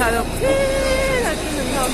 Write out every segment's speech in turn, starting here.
thla lo khi lai khi an awm.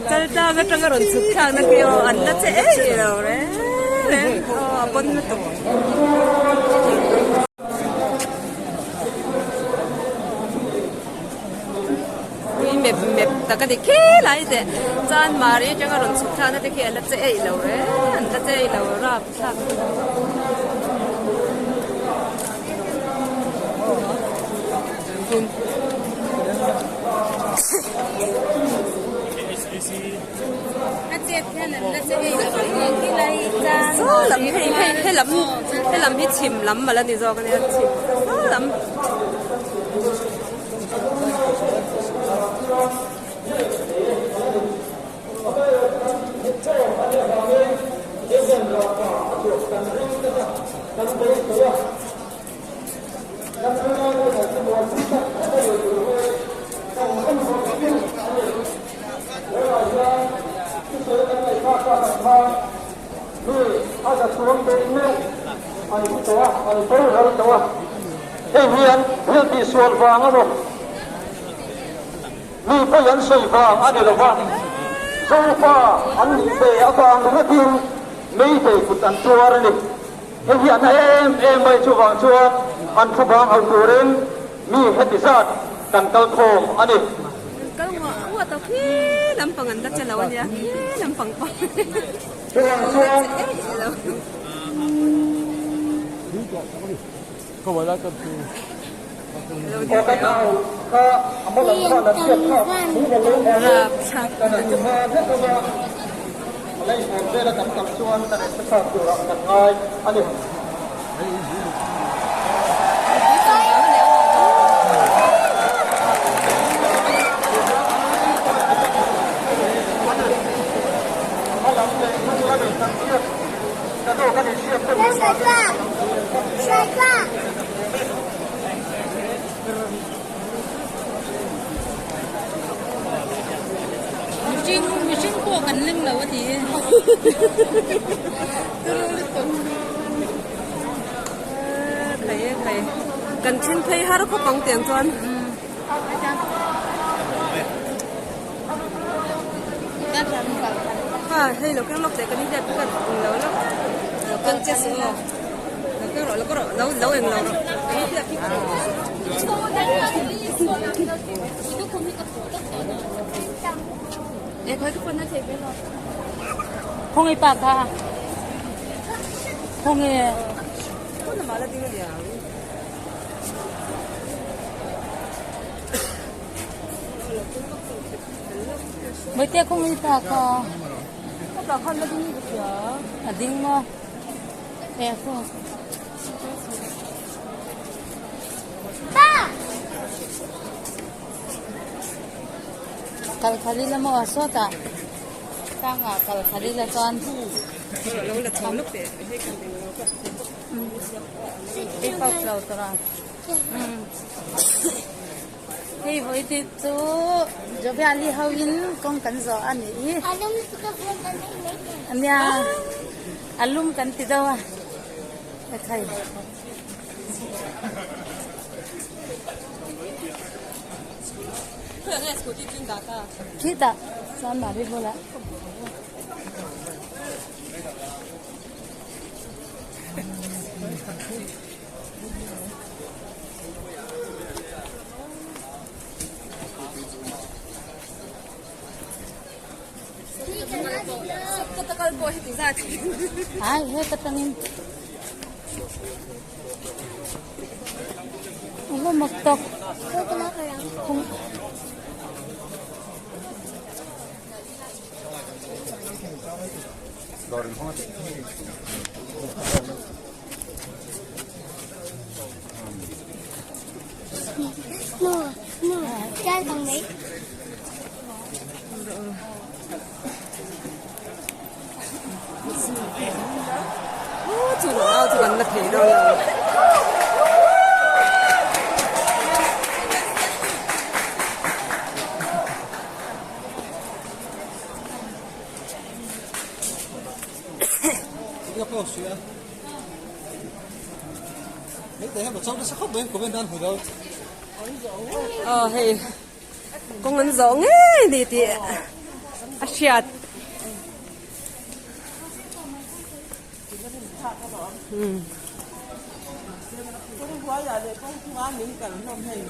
Chaltlang atanga rawn chhuk thlakna khi aw an la che eih lo reng reng aw a pawn lutuk. Pui mep mep tak a ni khi lai teh chuan mari atanga rawn chhuk thlakna te khi an la che eih lo reng an la che eih lo rap thlak. Saw lam hei hei helam helam hi chhim lam a la ni zawk a nia chhim saw lam. Hei hian thil tihsual vang a maw? Mi pawi an sawi vang a ni lo va, Zofa an nih ve avang ringawtin Meitei kut an tuar a ni. Hei hi a na em em mai, chuvang chuan an thu bang ho turin mi heti zat kan kal khawm a ni. Kal nguah nguah tawh khi lampang an la che lo a nia, khi lampang pawh Chuvang chuan. Mihring mihring pawh kan leng lo a ti e turu lutuk khai e khai kan then phei har khawp ang tiang chuan ha hei lo keng lawk teh kan inhriat kan lo lo lo keng che suh aw lo keng rawh lo keng rawh lo lo eng lo rawh kan inhriat khi. Khawnge pa kha khawnge Maite khawnge pa kha a ding maw e khaw. Kal khal ila maw a sawtah tlangah kal khal ila chuan hei vawi te chu Joviali ho in kawng kan zawh a nih hi ania a lum kan ti deuh a ekhai. Khitah chuan mari bulah. Ai he ka tangin. Ava mak tak. Chu nau chu kan la thei dawn lo. Aw hei. Kawng an zawh ngei ni tih a hriat.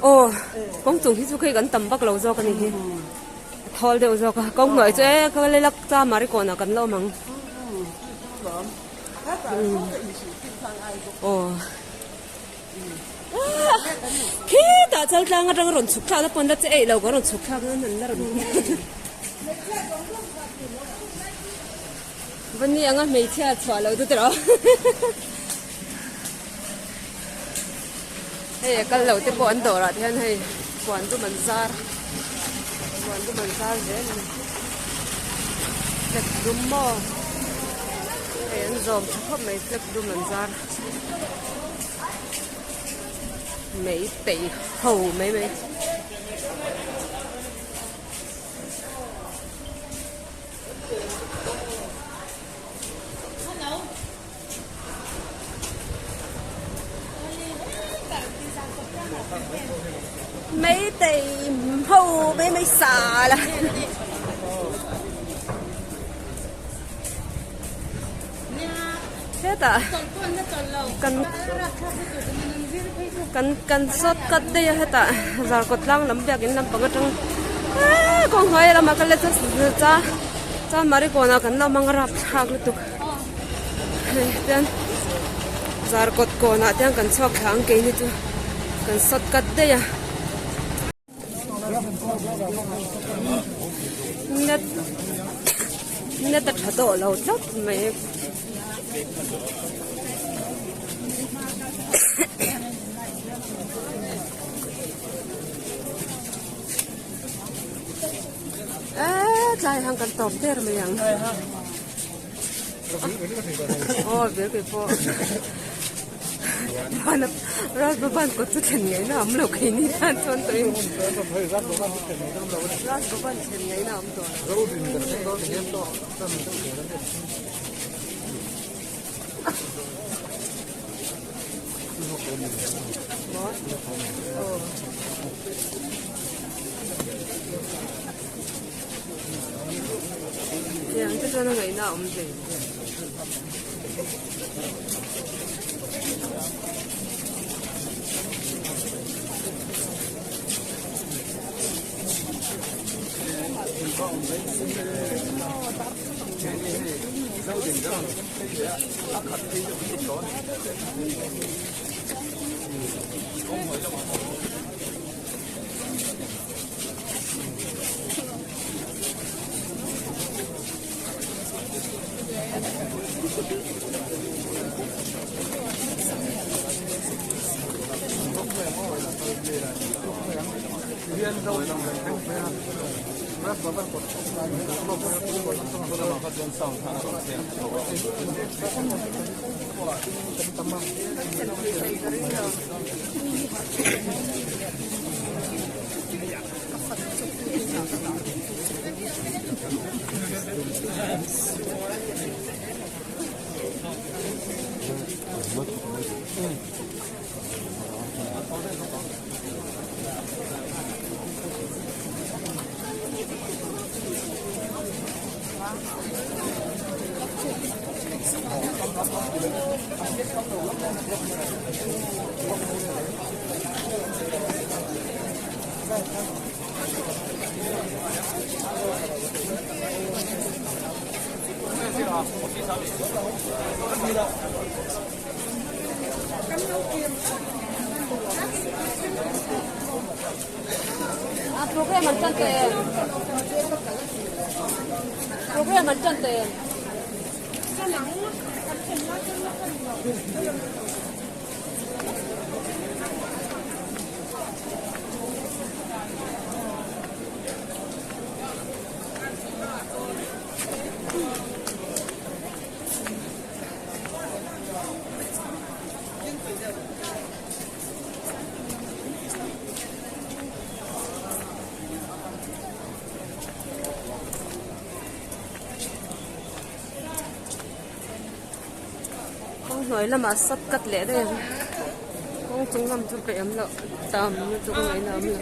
Aw kawng chung hi chu khi kan tam vak lo zawk a ni hi a thawl deuh zawk a kawng hnuai chu e ka lei lak cha mari kawnah kan la awm ang aw. Khitah chaltlang atanga rawn chhuk thlakna pawn la che eih lo ka rawn chhuk thlak nan an la rawn va ni anga hmeichhia chhuah loh chu tiraw hei a kal loh te pawh an dawrah te hian hei puan dum an zar puan dum an zar zel a ni flag dum maw hei an zawm tha khawp mai flag dum an zar. Mai tei ho mai mai. Mai tei ho mai mai sa la. Hetah kan kan kan sawt cut daih a hetah zarkawt tlang lam biakin lampang atang eee kawng hnuai lamah ka let cha cha marikawn ah kan lo hmang a rapthlak lutuk hei tian zarkawt kawnah te hian kan chhuak thla ang keini chu kan sawt cut daih a. Net net a tha tawh lo tlat mai eee tlai hang kan tawp der mai ang aw vel kei pawh. Rajbhavan kawt chu thlen ngaihna a awm lo kei ni tan chuan tawh in Rajbhavan thlen ngaihna a awm tawh lo. Tiang te chuan a ngaihna a awm ve. A program an tan teh em? Program an tan teh em? Kawng hnuai lamah sat cut leh daih ang kawng chung lam chu peih awm loh tam lutuk a ngaihna awm lo.